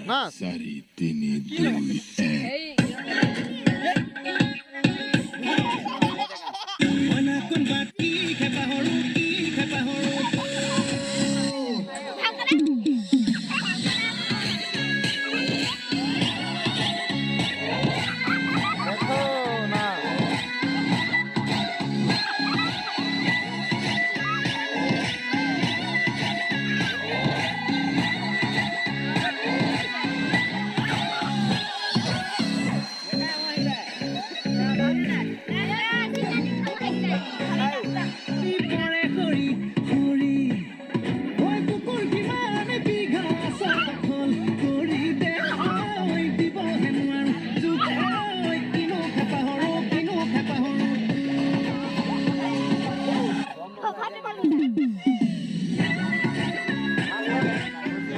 নাচ। 4, 3, 2, 1। দেখো না।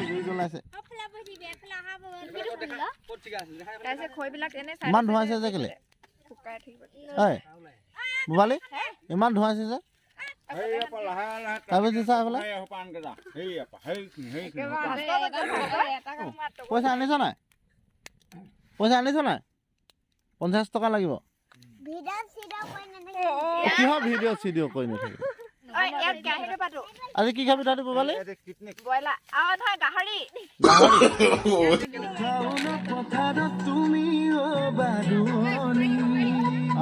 জুই জ্বলাইছে। তাৰপিছত খৈবিলাক এনে ইমান ধোঁৱাইছে যে কেলে? শুকাই থাকিব। ঐ ভূপালী, ইমান ধোঁৱাইছে যে? তাৰপিছত দিছা এইফালে। পইচা আনিছ নাই? পইচা আনিছ নাই? 50 টকা লাগিব। কিহৰ ভিডিঅ' চিডিঅ' কৰি নাথাকিবি। ঐ, ইয়াত কেৰাহীটো পাতো। আজি কি খাবি তহঁতি ভূপালী? ব্ৰইলাৰ আৰু নহয়, গাহৰি। গাহৰি।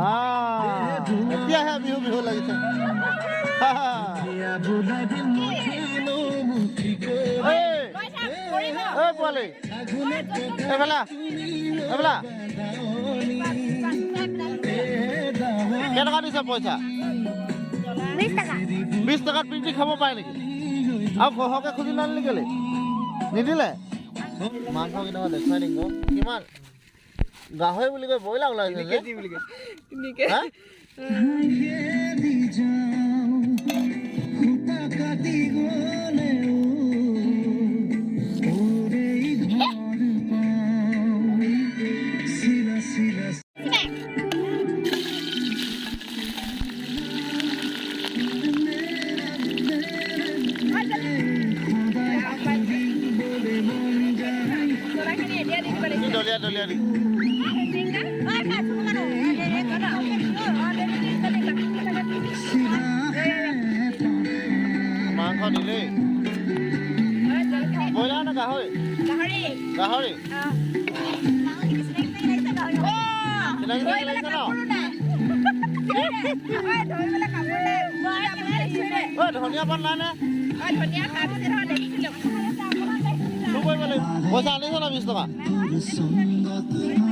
আহ, এতিয়াহে বিহু বিহু লাগিছে। এই, এই পোৱালি, এইফালে আহ, এইফালে আহ। কেইটকা দিছে পইচা? 20 টকাত পিকনিক খাব পাৰে নেকি? আৰু সৰহকে খুজি নানিলি কেলে? নিদিলে। মাংস কেইটকা দেখুৱাই দিম গৈ। কিমান গাহৰি বুলি কৈ ব্ৰইলাৰ ওলাইছে যে? হা? জ্বলাখিনি এতিয়া দি দিব লাগিব। কি দলিয়া দলিয়া দি। মাংস দিলেই। ব্ৰইলাৰ নে গাহৰি? গাহৰি। গাহৰি। চিনাকি চিনাকি লাগিছে ন? ঐ, ধনিয়া পাত নাই নে? চুৰ কৰিব লাগিব। পইচা আনিছ নাই? 20 টকা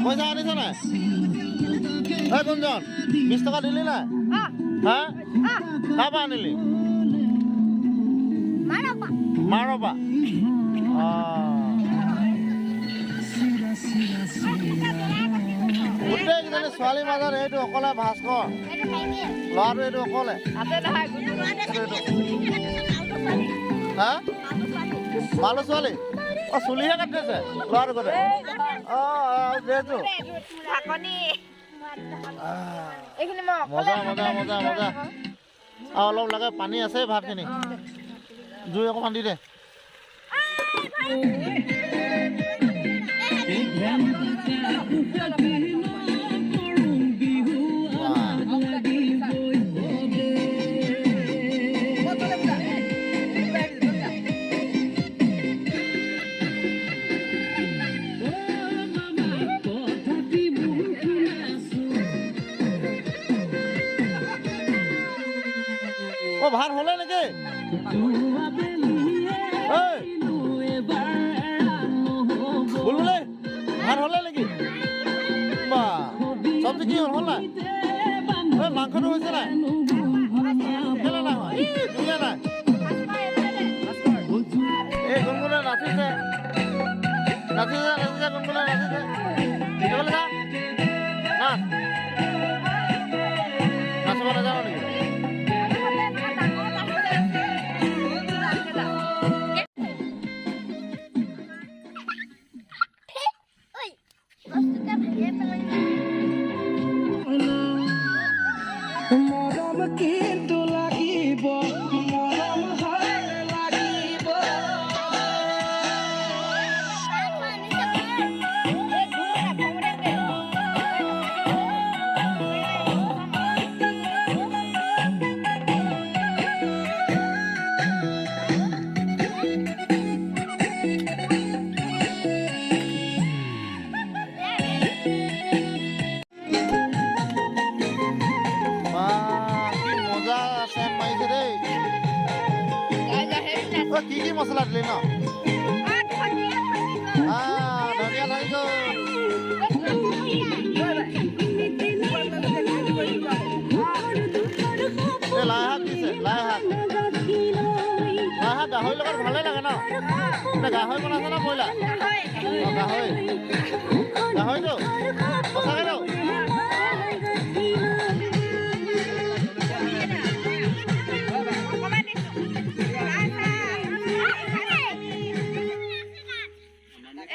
পইচা আনিছ নাই? ঐ গুঞ্জন, 20 টকা দিলি নাই? হা, কাৰ পৰা আনিলি? মাৰৰ পৰা। অঁ, গোটেইকেইজনী ছোৱালীৰ মাজত এইটো অকলে ভাস্কৰ ল'ৰাটো, এইটো অকলে। এইটো হা মালো ছোৱালী। অঁ, চুলিহে কাটি থৈছে ল'ৰাটো গোটে। অঁ অঁ, ড্ৰেছটো মজা মজা মজা মজা। আৰু অলপ লাগে, পানী আছে ভাতখিনি, জুই অকণমান দি দে। অ, ভাত হ'লে নেকি? ঐ বুলবুলি, ভাত হ'লে নেকি? বা, চব্জি কি হ'ল? হ'ল নাই? ঐ, মাংসটো হৈছে নাই? কেলে নাই হোৱা? ই দিলে নাই। এই গুণগুণে নাচিছে নাচিছে নাচিছে, গুণগুণে নাচিছে। এইফালে যা, নাচ। নাচিব নাজানো নেকি? মৰম কিন্তু লাগিব, মৰম হ'লে লাগিব। ন? ধনিয়া থাকি গ'ল। এই লাই শাক দিছে, লাই শাক। লাই শাক গাহৰিৰ লগত ভালেই লাগে ন? গাহৰি বনাইছে ন ব্ৰইলাৰ? অঁ, গাহৰি। গাহৰিটো সঁচাকৈ তো?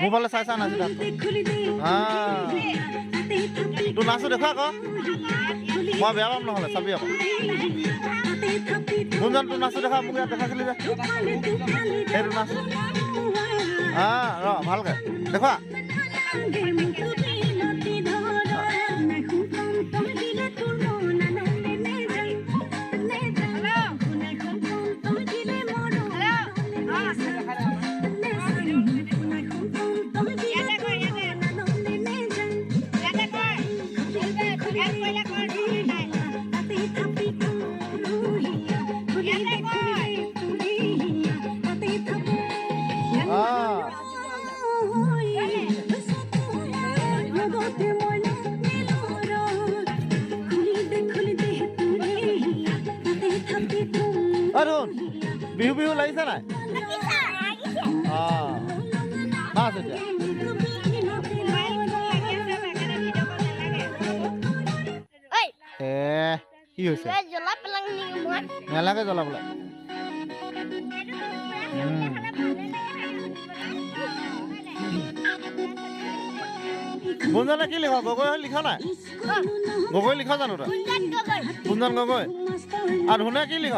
মোৰ ফালে চাই চাই নাচি থাক। তোৰ নাচো দেখুৱা আকৌ, মই বেয়া পাম নহ'লে, চাবি আকৌ। কোনজন তোৰ নাচো দেখা, মোক ইয়াত দেখাইছিলি যে সেইটো নাচ। ৰ ভালকে দেখুৱা। অৰুণ, বিহু বিহু লাগিছে নাই? অঁ, নাচ এতিয়া। এ কি হৈছে? নেলাগে জ্বলাবলৈ। গুঞ্জনে কি লিখ? গগৈ হৈ লিখ নাই? গগৈ লিখ জানো তই? গুঞ্জন গগৈ। আৰু ধুনে কি লিখ?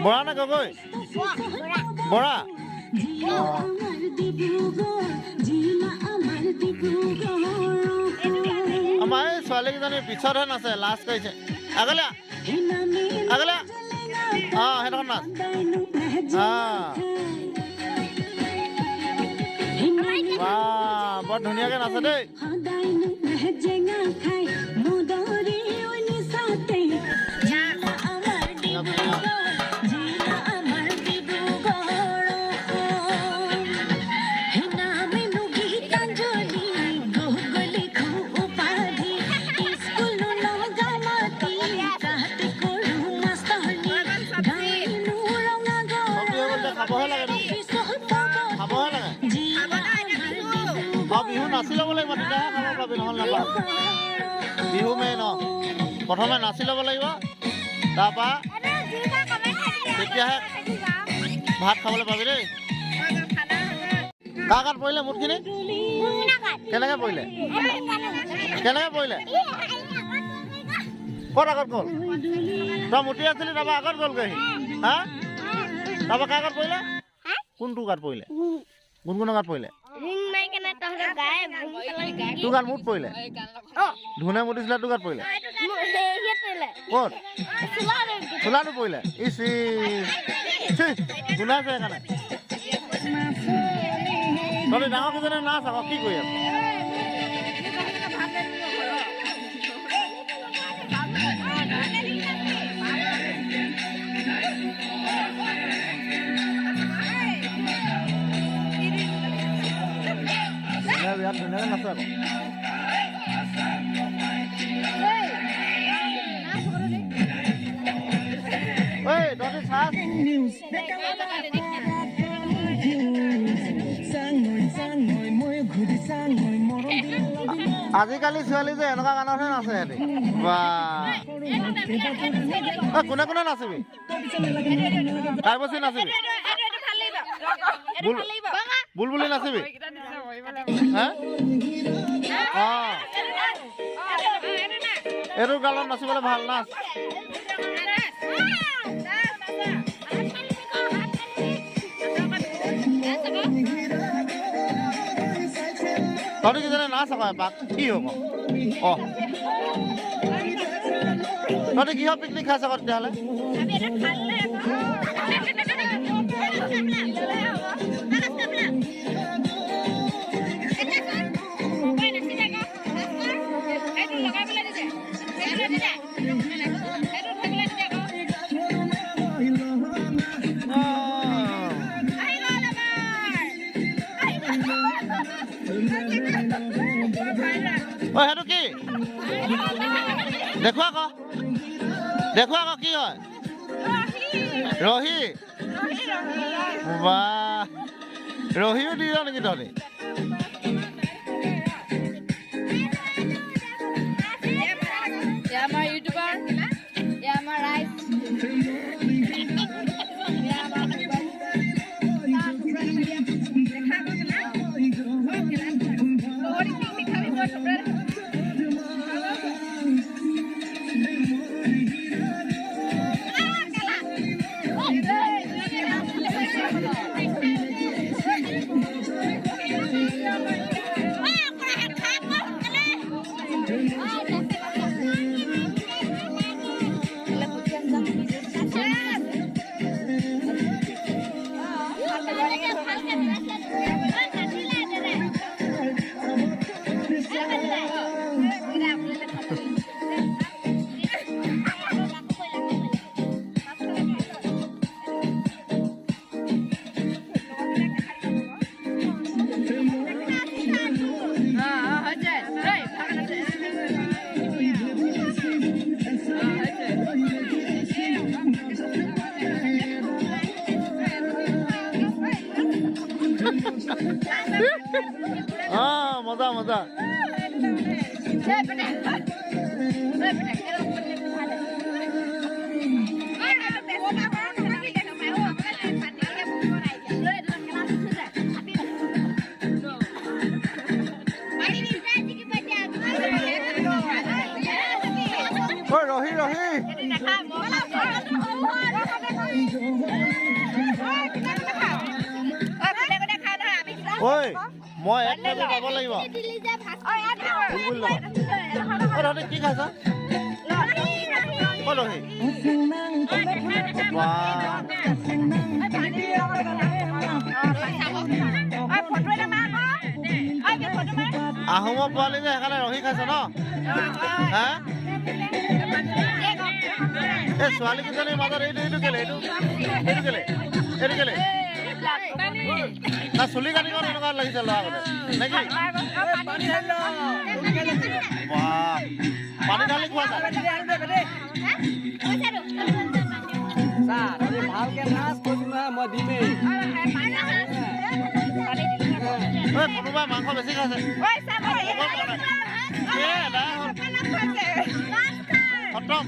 বৰা নে গগৈ? বৰা। আমাৰ এই ছোৱালীকেইজনী পিছতহে নাচে, লাজ কৰিছে। আগলে আগলে, অঁ সেইডোখৰ নাচ। অঁ, বৰ ধুনীয়াকে নাচে দেই। খাবহে লাগে, খাবহে লাগে। অঁ, বিহু নাচি ল'ব লাগিব, তেতিয়াহে খাব পাবি, নহ'লে নাপাওঁ। বিহু মেইন। অঁ, প্ৰথমে নাচি ল'ব লাগিব, তাৰপৰা তেতিয়াহে ভাত খাবলৈ পাবি দেই। কাৰ গাত পৰিলে মুঠখিনি? কেনেকৈ পৰিলে? কেনেকৈ পৰিলে? ক'ত আগত গ'ল? তই মুতি আছিলি, তাৰপৰা আগত গ'লগৈ সি। হা, তাৰপৰা কাৰ গাত পৰিলে? কোনটো গাত পৰিলে? গুণগুণৰ গাত পৰিলে? তোৰ গাত মুঠ পৰিলে? ধুনে মুতিছিলে, তোৰ গাত পৰিলে? ক'ত চোলাটো পৰিলে? ইচ গোন্ধাইছে সেইকাৰণে। তহঁতি ডাঙৰ কেইজনে নাচ আকৌ, কি কৰি আছ? ইয়াত ধুনীয়াকৈ নাচে আকৌ। ঐ তহঁতি চাহ। আজিকালি ছোৱালী যে এনেকুৱা গানতহে নাচে সিহঁতি। বা কোনে কোনে নাচিবি? কাইবচি নাচিবি? বুলবুলি নাচিবি? অঁ, এইটো গানত নাচিবলৈ ভাল নাচ। তহঁতি কিজনে নাচ আকৌ এপাক, কি হ'ব? অঁ, তহঁতি কিহৰ পিকনিক খাইছ আকৌ তেতিয়াহ'লে? অ সেইটো কি দেখুৱা আকৌ, দেখুৱা আকৌ কি হয়? ৰহি। বাহ, ৰহিও দি যাওঁ নেকি তহঁতি? আমাৰ ইউটিউবাৰ, আমাৰ ৰাইজ। মজা মজা। ৰহি ৰহি ঐ, মই এক কেজি পাব লাগিব। তহঁতে কি খাইছ? অ ৰহি, আহোমৰ পোৱালি যে সেইকাৰণে ৰহি খাইছ ন? হা, এই ছোৱালীকেইজনীৰ মাজত এইটো এইটো কেলে, এইটো এইটো কেলে, এইটো কেলে? না চুলি কাটি কণ এনেকুৱা লাগিছে ল'ৰা আগতে নেকি? পানী ঢালি খোৱা। কোনোবাই মাংস বেছি খাইছে। খতম।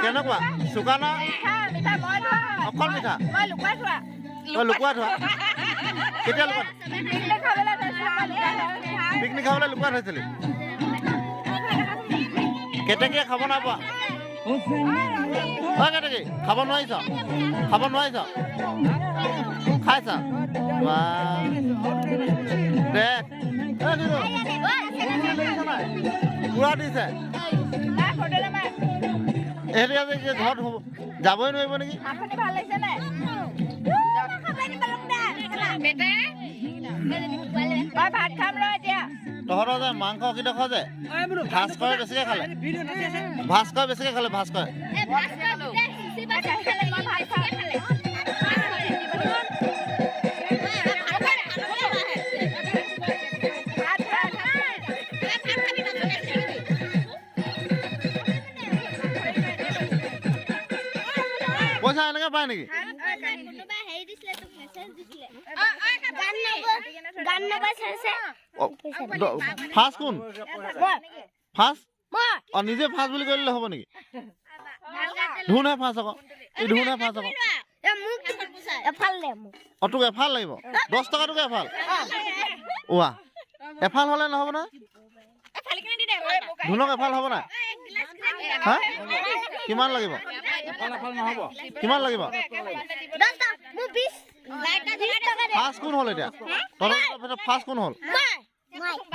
কেনেকুৱা চুকা না অকল মিঠা? লুকুৱাই থোৱা। কেতিয়া লুকুৱাই? পিকনিক খাবলৈ লুকুৱাই থৈছিলি? কেতেকীয়ে খাব নাইপোৱা? অ কেতেকী খাব নোৱাৰিছ? খাব নোৱাৰিছ? খাইছা? দে পুৰা দিছে। সেইটো ঘৰত যাবই নোৱাৰিব নেকি? তহঁতৰ যে মাংস কেইডোখৰ যে ভাস্কৰে বেছিকে খালে, ভাস্কৰে বেছিকে খালে, ভাস্কৰে। পইচা এনেকে পায় নেকি? ফাৰ্ষ্ট কোন? ফাৰ্ষ্ট? অ নিজে ফাৰ্ষ্ট বুলি কৈ দিলে হ'ব নেকি? ধুনহে ফাৰ্ষ্ট আকৌ, এই ধুনহে ফাৰ্ষ্ট আকৌ। অ তোক এফাল লাগিব, 10 টকাটোকে এফাল। ওৱা এফাল হ'লে নহ'ব নহয়? ধুনক এফাল হ'ব নাই? হা কিমান লাগিব? কিমান লাগিব? ফাৰ্ষ্ট কোন হ'ল এতিয়া? তহঁতৰ ফাৰ্ষ্ট কোন হ'ল?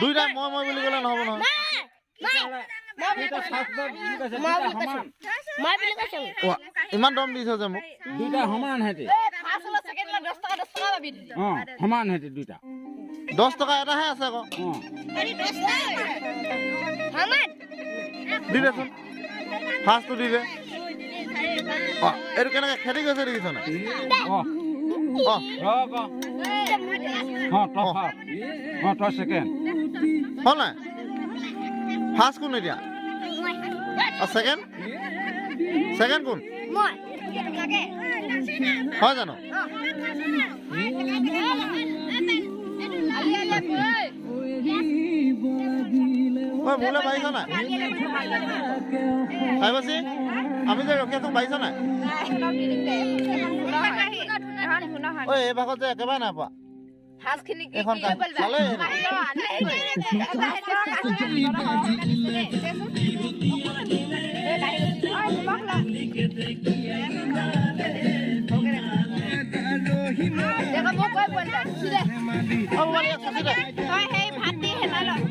দুইটাই মই মই বুলি ক'লে নহ'ব নহয়। ইমান দম দিছ যে মোক। অঁ, সমান সিহঁতি দুইটা। 10 টকা এটাহে আছে আকৌ। অঁ। দি দেচোন, ফাৰ্ষ্টটো দি দে। অঁ, এইটো কেনেকৈ খেদি গৈছে দেখিছ নাই? অঁ। অঁ। ৰ ক, অঁ, তই ফাৰ্ষ্ট, অঁ, তই ছেকেণ্ড। হ'ল নাই? ফাৰ্ষ্ট কোন এতিয়া? অঁ, ছেকেণ্ড, ছেকেণ্ড কোন হয় জানো? ঐ, মোলৈ বাঢ়িছ নাই? কাইবাচি, আমি যে ৰখি আছো, বাঢ়িছ নাই? ঐ, এই ভাগত যে একেবাৰে নাই পোৱা। এইখন চালেই।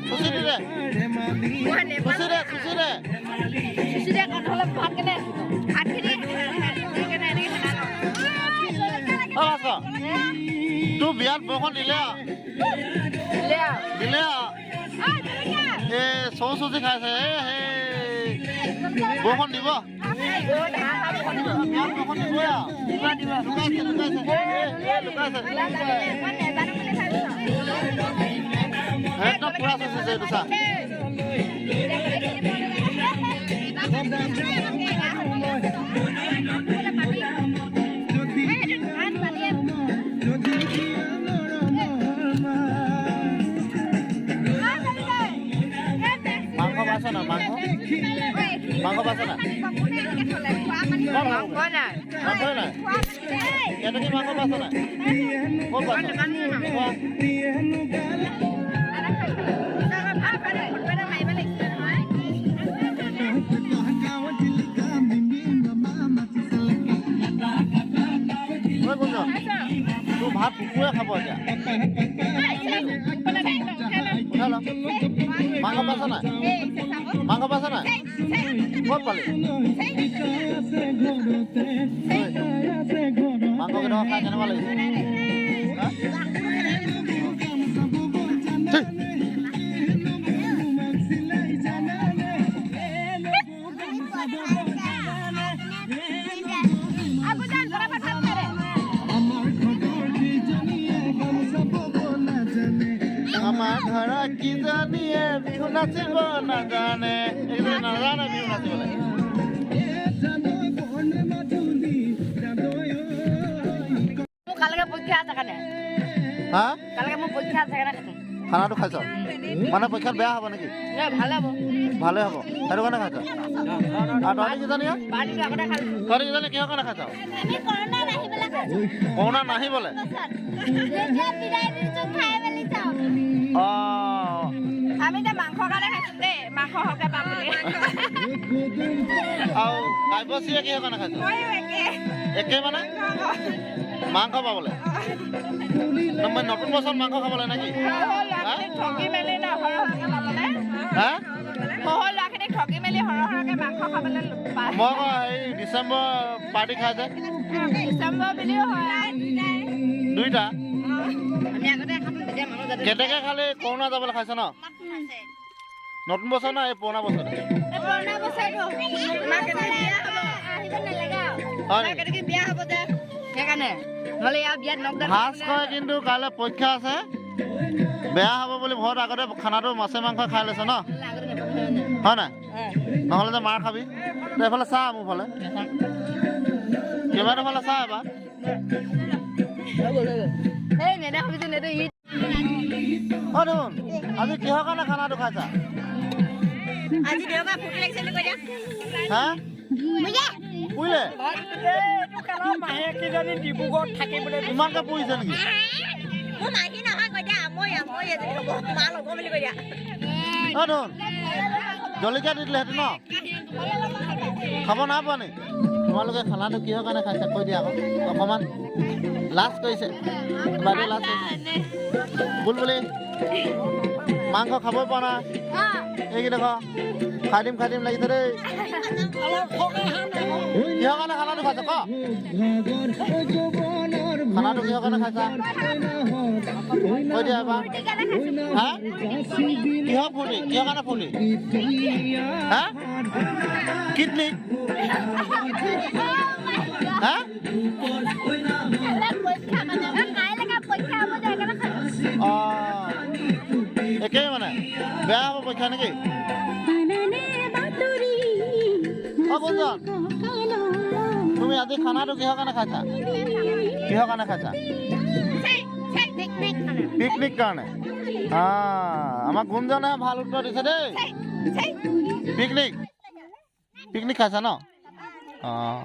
চুচি দে, চুচি দে, চুচি দে, চুচি দে। অ ভাস্কৰ, তোৰ বিয়াত বৰষুণ দিলে আৰু দিলে আৰু এই চৌ চুচি খাইছে। এই সেই বৰষুণ দিব, বিয়াত বৰষুণ দিবই আৰু। লুকাইছে, লুকাইছে, লুকাইছে, একদম পুৰা চুচিছে এইটো চা। মাংস পাইছ না? মাংস, মাংস পাইছ না? মাংসই নাই। কেটকি মাংস পাইছ নাই? ক'ত পাইছ? কোৱা। ঐ গুঞ্জন, তোৰ ভাত কুকুৰে খাব এতিয়া। উঠাই ল। মাংস পাইছ নাই? মাংস পাইছ নাই? ক'ত পালি? মাংস কেইটকা খাই কেনেকুৱা লাগিছে? হা? ঠিক। আমাৰ ঘৰত কিজনীয়ে বিহু নাচিব নাজানে? এইকেইজনী নাজানে বিহু নাচিবলৈ। মোৰ কালিকে পৰীক্ষা আছে কাৰণে। হা? কালিকে মোৰ পৰীক্ষা আছে কাৰণে খাইছো। খানাটো খাইছ মানে পৰীক্ষাত বেয়া হ'ব নেকি? ভালে হ'ব। ভালে হ'ব, সেইটো কাৰণে খাইছ। আৰু তহঁতি কিজনী? পানীটো আগতে খালো। তহঁতি কিজনী কিহৰ কাৰণে খাইছ? কৰোণা নাহিবলে। অঁ। আমি এতিয়া মাংস কাৰণে খাইছো দেই, মাংস সৰহকে পাম বুলি। আৰু কাব্যশ্ৰীয়ে কিহৰ কাৰণে খাইছ? ময়ো একে। একে মানে মাংস পাবলৈ, মানে নতুন বছৰত মাংস খাবলৈ নেকি? ঠগি মেলি ন সৰহ সৰহকে পাবলৈ। হা? সৰু ল'ৰাখিনিক ঠগি মেলি সৰহ সৰহকে মাংস খাবলৈ পায়। মই আকৌ এই ডিচেম্বৰ পাৰ্টি খাই যে। ডিচেম্বৰ বুলিও হয়। দুইটা। আমি আগতে খালো তেতিয়া মানুহ যাতে। কেতেকে খালি কৰোণা যাবলৈ খাইছ ন? নতুন বছৰ না এই পুৰণা বছৰ? হয় নেকি? বিয়া হ'ব যে সেইকাৰণে, নহ'লে ইয়াৰ বিয়াত নকডাউন। ভাস্কৰে কিন্তু কাইলৈ পৰীক্ষা আছে, বেয়া হ'ব বুলি ভয়ত আগতে খানাটো মাছে মাংস খাই লৈছে ন? হয় নাই? নহ'লে যে মাৰ খাবি। তই এইফালে চা, মোৰ ফালে, কেমেৰাটোৰ ফালে চা এবাৰ। এই নেদেখাবি যে নেদে ই। অ দেখোন, আজি কিহৰ কাৰণে খানাটো খাইছা? আজি দেওবাৰ, ফূৰ্তি লাগিছে বুলি কৈ দিয়া। হা, পুৰিলে? মাহীকেইজনী ডিব্ৰুগড়ত থাকিবলৈ। ইমানকে পুৰিছে নেকি? মোৰ মাহী নহয় কৈ দিয়া, মই মই এজনী হ'ব মা লগৰ বুলি কৈ দিয়া। অ দেখোন, জলকীয়া দি দিলে সেইটো ন খাব নাই পোৱা নি তোমালোকে? খানাটো কিহৰ কাৰণে খাইছা কৈ দিয়া আকৌ অকণমান। লাজ কৰিছে বাইদেউ, লাজ কৰিছে। বুলবুলি, মাংস খাবই পোৱা নাই। এইকেইডোখৰ খাই দিম খাই দিম লাগিছে দেই। কিহৰ কাৰণে খানাটো খাইছ ক? খানাটো কিহৰ কাৰণে খাইছা কৈ দিয়া এবাৰ। হা, কিহৰ ফূৰ্তি? কিহৰ কাৰণে ফূৰ্তি? হা, কিডনী? হা, অঁ, একেই মানে বেয়া হ'ব পৰীক্ষা নেকি? অ গুঞ্জন, তুমি আজি খানাটো কিহৰ কাৰণে খাইছা? কিহৰ কাৰণে খাইছা? পিকনিক কাৰণে। আমাৰ গুঞ্জনে ভাল উত্তৰ দিছে দেই। পিকনিক, পিকনিক খাইছা ন? অঁ।